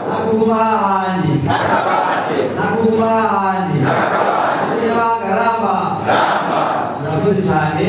Nakuguma hahandi, nakuguma hahandi, abagumyabanga ramba, murakoze cyane.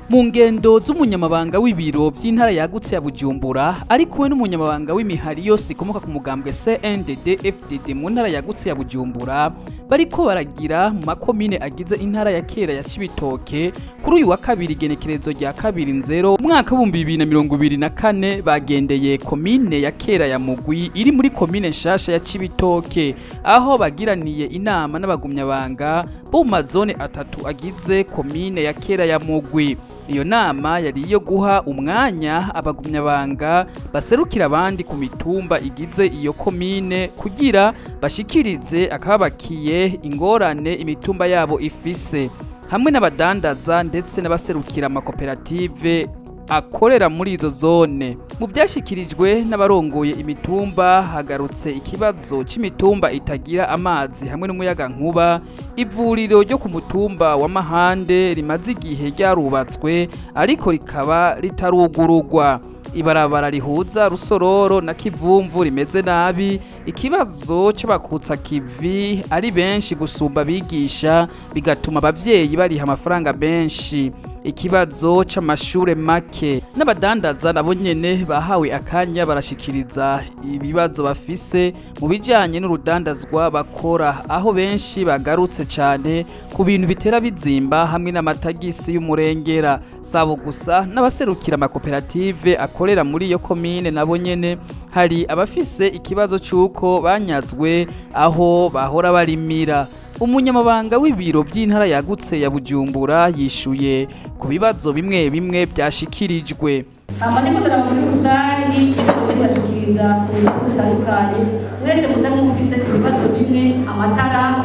Mu ngendo z'umunyamabanga w'ibiro by'intara yagutse ya Bujumbura ari kumwe n'umunyamabanga w'imihari yose ikomoka ku mugambwe CNDD FDD mu ntara yagutse ya Bujumbura, bariko baragira mu makomine agize intara ya kera ya Cibitoke, kuri uyu wa kabiri igenekerezo rya 2 nzero umwaka w'2024, bagendeye komine ya kera ya Mugwi iri muri komine nshasha ya Cibitoke, aho bagiraniye inama n'abagumyabanga bo mu mazone atatu agize komine ya kera ya Mugwi. Iyo nama yari iyo guha umwanya abagumyabanga baserukira abandi ku mitumba igize iyo komine kugira bashikirize akababakiye, ingorane imitumba yabo ifise, hamwe n'abadandaza ndetse n'abaserukira amakoperative akorera muri izo zone. Mu byashikirijwe n'abarongoye imitumba hagarutse ikibazo c'imitumba itagira amazi hamwe n'umuyaga nkuba, ivuriro ryo ku mutumba wa Mahande rimaze igihe ryarubatswe ariko rikaba ritarugurugwa, ibarabara rihuza Rusororo na Kivumvu rimeze nabi, ikibazo c'abakutsa kivi ari benshi gusumba abigisha bigatuma abavyeyi bariha amafaranga menshi, ikibazo c'amashure make. N'abadandaza nabo nyene bahawe akanya barashikiriza ibibazo bafise mu bijanye n'urudandazwa bakora, aho benshi bagarutse cane ku bintu bitera bizimba hamwe n'amatagisi y'umurengera. Sabo gusa, n'abaserukira amakoperative akorera muri iyo komine nabo nyene hari abafise ikibazo c'uko banyazwe aho bahora barimira. Umunyamabanga w'ibiro by'intara yagutse ya Bujumbura yishuye ku bibazo bimwe bimwe byashikirijwe. Amanimutara muri rusange turashikiriza ku bintu bitandukanye. Mwese musa nk'ufise ibibazo bimwe: amatara,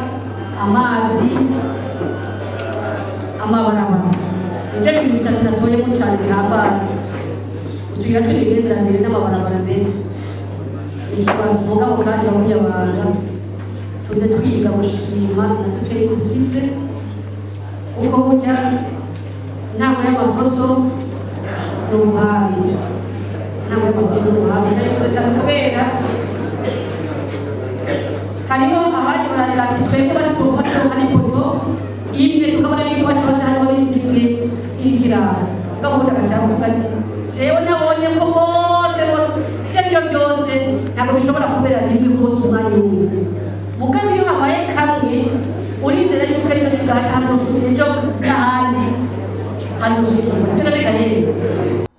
amazi, amabarabara. Nibyo bintu bitatu natoyemo cyane bihambaye. Tugira tw'imigenderanire n'amabarabara mbere ikibazo. Mugabo kandi abanyabanga tuze twiga gushima na dukeyi dufise, kuko burya inama y'amasoso ni ubuhanzi. Inama y'amasoso ni ubuhanzi, ndayifuza cyane kubera hariho abandi baragira ati twebwe basi twufate hari ipoto imwe, tukabona n'igikuba cyose hariho n'inzu imwe iriko irara. Mugabo ubundi agaca avuga ati jewe nabonye ko bose bose ibyo ari byo byose ntabwo bishobora kubera rimwe rwose umwanya umwe. Mugabo iyo habaye kamwe, urizera yuko ejo bwaca hazosubira, ejo n'ahandi hazoshikirwa. Sibyo reka rero.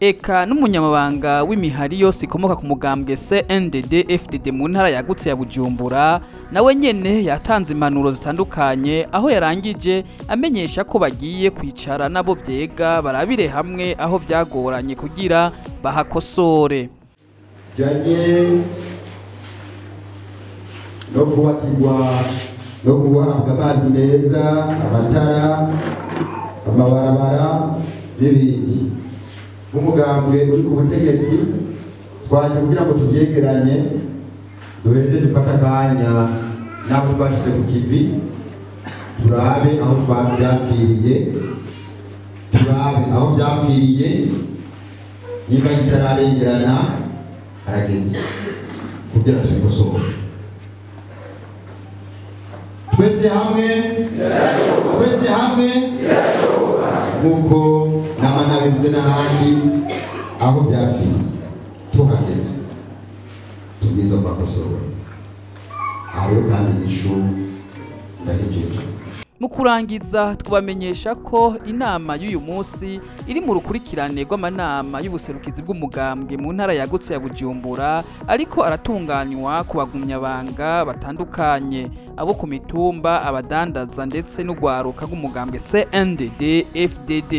Eka n'umunyamabanga w'imihari yose ikomoka ku mugambwe CNDD FDD mu ntara yagutse ya Bujumbura nawe nyene yatanze impanuro zitandukanye, aho yarangije amenyesha ko bagiye kwicara nabo vyega barabire hamwe aho vyagoranye kugira bahakosore. Bijyanye no kubakirwa no guhabwa amazi meza, amatara, amabarabara n'ibindi, nk'umugambwe uri ku butegetsi twaje kugira ngo tubyegeranye, duheze dufate akanya n'abo twashyize ku kivi, turabe aho byapfiriye, turabe aho byapfiriye. Niba bitararengerana, harageze kugira tubikosore twese hamwe, twese hamwe. Nk'uko nama nabivuze n'ahandi, aho byapfiriye tuhageze tubwirizwa kuhakosora. Aho rero kandi inyishu ndahejeje. Mu kurangiza, twabamenyesha ko inama y'uyu munsi iri mu rukurikirane rw'amanama y'ubuserukizi bw'umugambwe mu ntara yagutse ya Bujumbura ariko aratunganywa ku bagumyabanga batandukanye, abo ku mitumba, abadandaza ndetse n'urwaruka rw'umugambwe CNDD FDD.